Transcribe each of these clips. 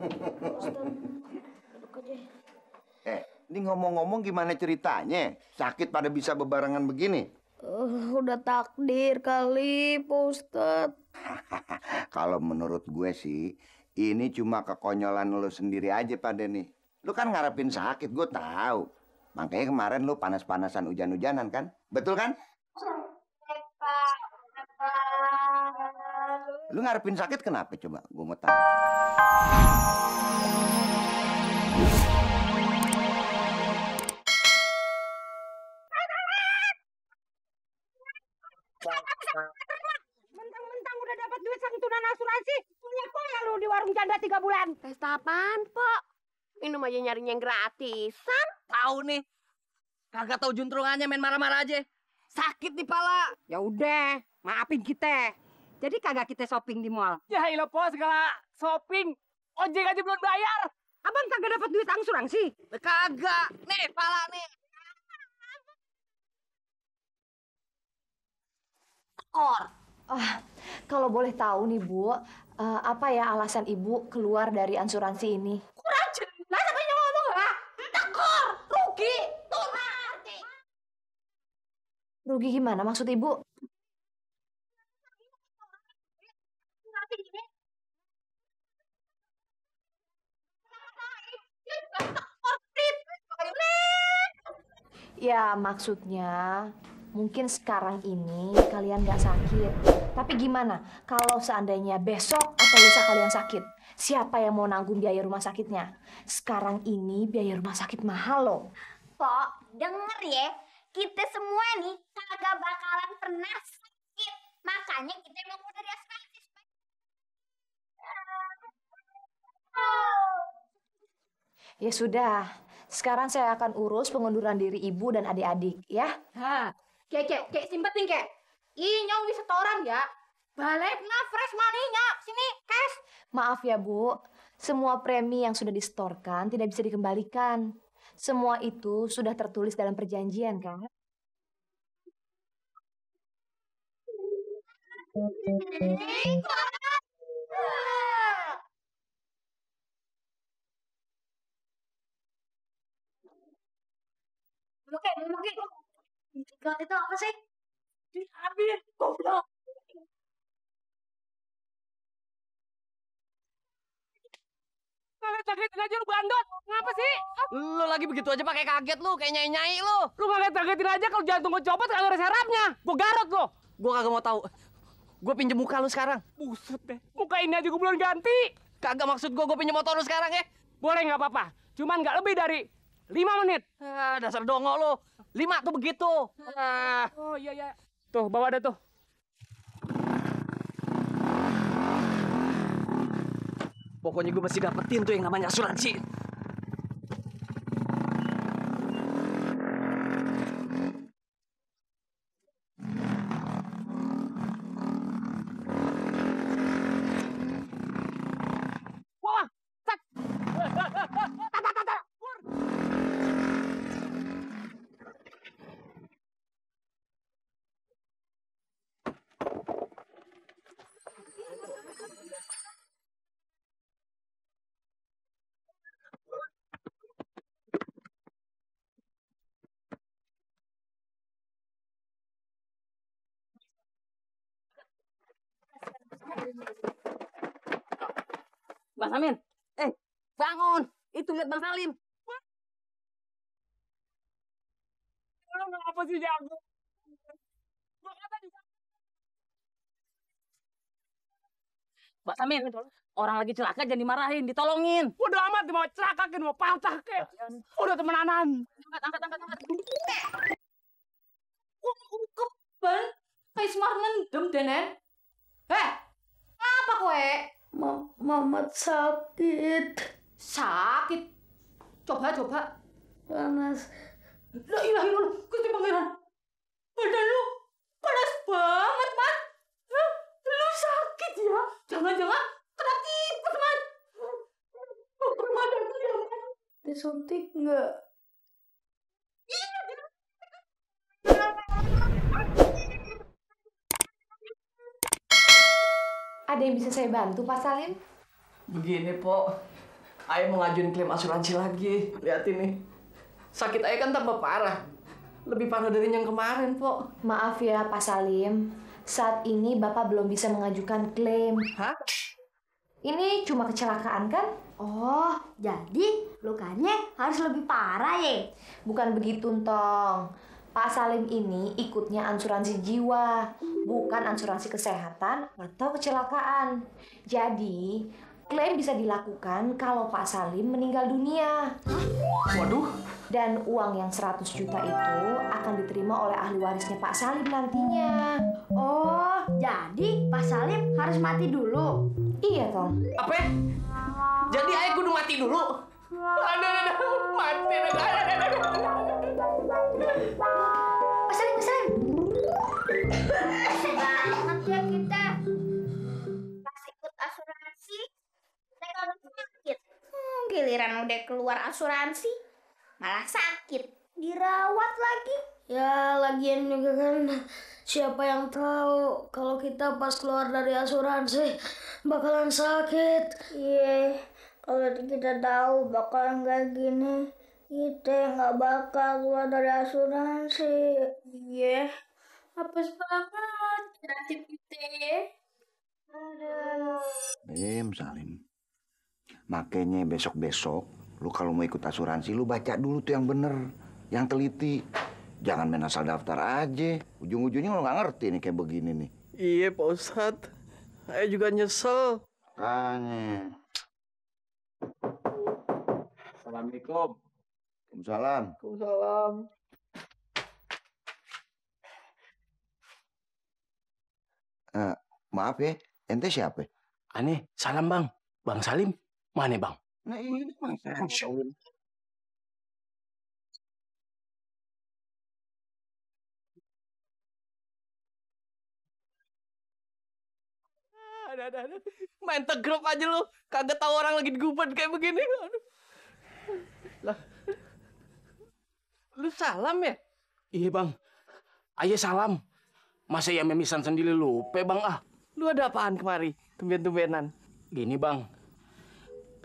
Duduk aja. Ini ngomong-ngomong gimana ceritanya? Sakit pada bisa bebarengan begini? Udah takdir kali, Pak Ustadz. Kalau menurut gue sih, ini cuma kekonyolan lo sendiri aja pada nih. Lu kan ngarepin sakit, gue tahu. Makanya kemarin lu panas-panasan hujan-hujanan kan? Betul kan? Lu ngarepin sakit kenapa coba? Gue mau tahu. Mentang-mentang udah dapat duit santunan asuransi, punya poya lu di warung janda 3 bulan. Pesta apaan, Pok? Minum aja nyarinya yang gratisan. Tahu nih. Kagak tahu juntrungannya main marah-marah aja. Sakit di pala. Ya udah, maafin kita. Jadi kagak kita shopping di mall. Ya ilah Po, segala shopping. Ojek aja belum bayar. Abang kagak dapat duit asuransi? Kagak. Nih, pala nih. Kalau boleh tahu nih Bu, apa ya alasan Ibu keluar dari asuransi ini? Kurang jelas apa yang ngomong lah? Tekor, rugi, tuh nanti. Rugi gimana maksud Ibu? Ya maksudnya mungkin sekarang ini kalian nggak sakit. Tapi gimana kalau seandainya besok atau lusa kalian sakit? Siapa yang mau nanggung biaya rumah sakitnya? Sekarang ini biaya rumah sakit mahal loh. Pok, denger ya. Kita semua nih kagak bakalan pernah sakit. Makanya kita mau keluar dari asuransi. Ya sudah, sekarang saya akan urus pengunduran diri ibu dan adik-adik ya. Hah, kek simpet nih kek. Ih, nyong bisa setoran ya. Balik na fresh money-nya. Sini, cash. Maaf ya Bu, semua premi yang sudah disetorkan tidak bisa dikembalikan. Semua itu sudah tertulis dalam perjanjian kan? Oke. Diklat itu apa sih? Diambil, goblok. Kaget-kagetin aja lu bandot. Ngapa sih? Lu lagi begitu aja pakai kaget lu, kayak nyai-nyai lu. Lu kaget-kagetin aja kalau jantung gue copot kagak ada serapnya. Gue garot lo. Gua kagak mau tahu. Gue pinjem muka lu sekarang. Buset deh. Muka ini aja gue belum ganti. Kagak maksud gue pinjem motor lu sekarang ya. Boleh nggak apa-apa. Cuman nggak lebih dari 5 menit. Dasar dongo lu. 5 tuh begitu. Oh iya. Tuh, bawa ada tuh. Pokoknya gue mesti dapetin tuh yang namanya asuransi. Wah, tak. Bang Samin, bangun. Itu lihat Bang Salim. Lu ngapa sih jago? Gua kata juga. Bang Samin, orang lagi celaka jangan dimarahin, ditolongin. Udah amat mau celaka kan mau patah ke. Udah temenanan. Angkat. Keben, kayak smart ngendem denen. Apa kowe? Mamat sakit. Sakit. Coba. Panas. La ilaha illallah, Gusti Pangeran. Badan lu panas banget, Man. Hah? Lu sakit ya? Jangan-jangan kena tipes, Man. Permadaan lu ya, Man. Disuntik nggak? Ada yang bisa saya bantu, Pak Salim? Begini, Pok. Ayah mau ngajuin klaim asuransi lagi. Lihat ini. Sakit ayah kan tambah parah. Lebih parah dari yang kemarin, Pok. Maaf ya, Pak Salim. Saat ini Bapak belum bisa mengajukan klaim. Hah? Ini cuma kecelakaan kan? Oh, jadi lukanya harus lebih parah ya? Bukan begitu, Tong. Pak Salim ini ikutnya asuransi jiwa, bukan asuransi kesehatan atau kecelakaan. Jadi, klaim bisa dilakukan kalau Pak Salim meninggal dunia. Waduh. Dan uang yang 100 juta itu akan diterima oleh ahli warisnya Pak Salim nantinya. Oh, jadi Pak Salim harus mati dulu? Iya, Tong. Apa? Jadi ayah kudu mati dulu? Aduh, mati. Pak Salim, Pak Salim. Banget ya kita. Pas ikut asuransi, kita kagak sakit. Giliran udah keluar asuransi, malah sakit. Dirawat lagi. Ya, lagian juga kan siapa yang tahu kalau kita pas keluar dari asuransi bakalan sakit. Iya, kalau kita tahu bakalan kayak gini, kita nggak bakal keluar dari asuransi. Iya, apes banget nasib kita. Salim. Makanya besok-besok lu kalau mau ikut asuransi lu baca dulu tuh yang bener, yang teliti. Jangan main asal daftar aja. Ujung-ujungnya lu nggak ngerti nih kayak begini nih. Iya, Pak Ustadz. Ayah juga nyesel. Makanya. Assalamualaikum. Waalaikumsalam. Waalaikumsalam. Maaf ya, ente siapa? Aneh, salam bang. Bang Salim, mana bang? Nah ini Bang Salim. Ada. Main tegrok aja lu. Kagak tahu orang lagi digubet kayak begini. Aduh. Lah. Lu salam ya? Iya bang. Ayah salam. Masa ya memisan sendiri lupa bang ah. Lu ada apaan kemari? Tumben-tumbenan. Gini bang.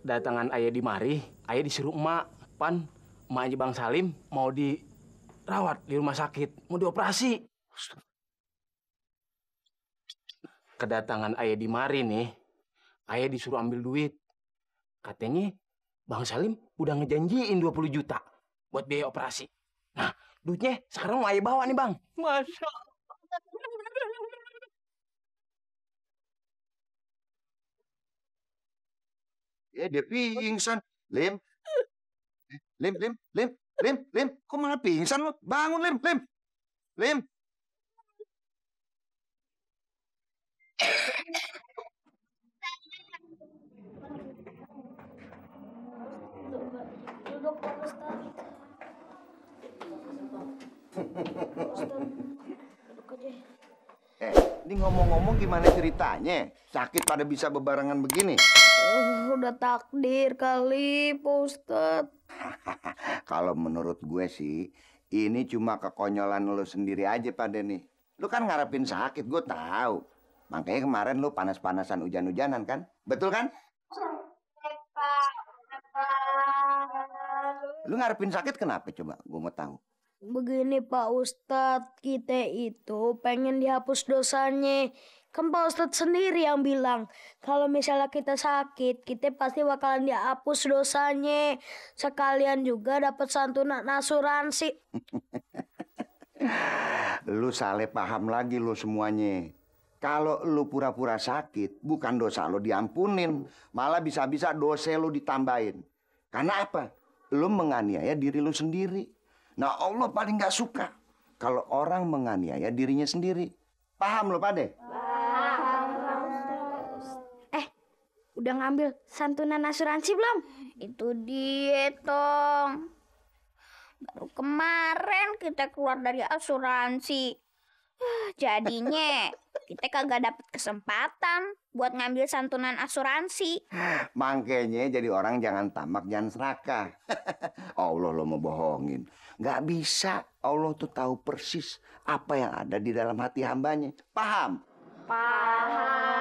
Datangan ayah di mari, ayah disuruh emak. Pan, emaknya Bang Salim mau dirawat di rumah sakit. Mau dioperasi. Kedatangan ayah di mari nih, ayah disuruh ambil duit. Katanya Bang Salim udah ngejanjiin 20 juta buat biaya operasi. Nah, duitnya sekarang mau ayah bawa nih Bang. Masya Allah. Ya dia pingsan. Lim. Lim. Kok malah pingsan lu? Bangun, Lim. Lim. Duduk Pak Ustadz. Duduk aja. Ini ngomong-ngomong gimana ceritanya? Sakit pada bisa bebarengan begini? Udah takdir kali, Pak Ustadz. Kalau menurut gue sih, ini cuma kekonyolan lu sendiri aja pada nih. Lu kan ngarepin sakit, gue tahu. Makanya kemarin lu panas-panasan hujan-hujanan kan? Betul kan? Lu ngarepin sakit kenapa coba? Gue mau tahu. Begini Pak Ustadz, kita itu pengen dihapus dosanya. Kan Pak Ustadz sendiri yang bilang, kalau misalnya kita sakit, kita pasti bakalan dihapus dosanya. Sekalian juga dapat santunan asuransi. Lu salah paham lagi lu semuanya. Kalau lu pura-pura sakit, bukan dosa lu diampunin. Malah bisa-bisa dosa lu ditambahin. Karena apa? Lu menganiaya diri lu sendiri. Nah Allah paling gak suka kalau orang menganiaya dirinya sendiri. Paham lu Pade? Udah ngambil santunan asuransi belum? Itu dia, Tong. Baru kemarin kita keluar dari asuransi. Jadinya kita kagak dapet kesempatan buat ngambil santunan asuransi. Makanya jadi orang jangan tamak, jangan serakah. Allah lo mau bohongin. Gak bisa. Allah tuh tahu persis apa yang ada di dalam hati hambanya. Paham? Paham.